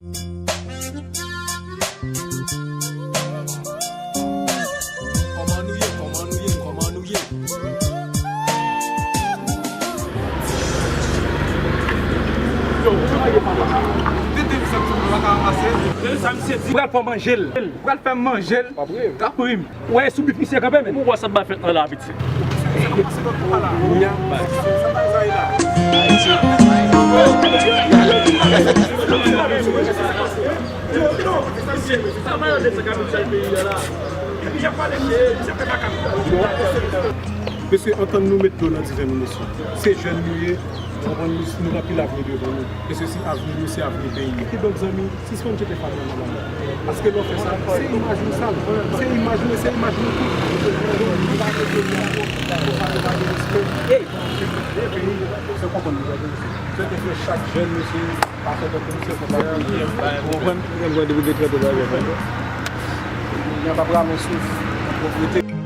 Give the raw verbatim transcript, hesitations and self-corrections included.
Kòman nou ye? Kòman nou ye? Kòman nou ye? Yo, kòman ye pale? Tete, sa m pa ka ranmase. Sa misye di. Pral fè manje l. Pral fè manje l. Kapri. Kapri. Ou wè sou bif misye kanpe, men. Ou wè sa t ap fèt nan la, piti. Mesye, antann nou met dlo nan diven nou, mesye. Se jèn nou ye, ou konprann, nou, nou gen anpil avni devan nou. Mesye, se avni nou, se avni peyi a. Kidonk, zanmi, sispann jete fatra nan lari. Paske lè w fè sa, se imaj nou sal. Se imaj nou, se imaj nou tout. Donk, nou pa gen peyi a, nou pa gen respè. Peyi, se konprann nou pa gen respè. Se te fè chak jèn, mesye, pa fè tankou misye, fò pa bliye. Ou konprann? Mwen depi de trant dola, mwen pa pral nan souf, pwopriyete.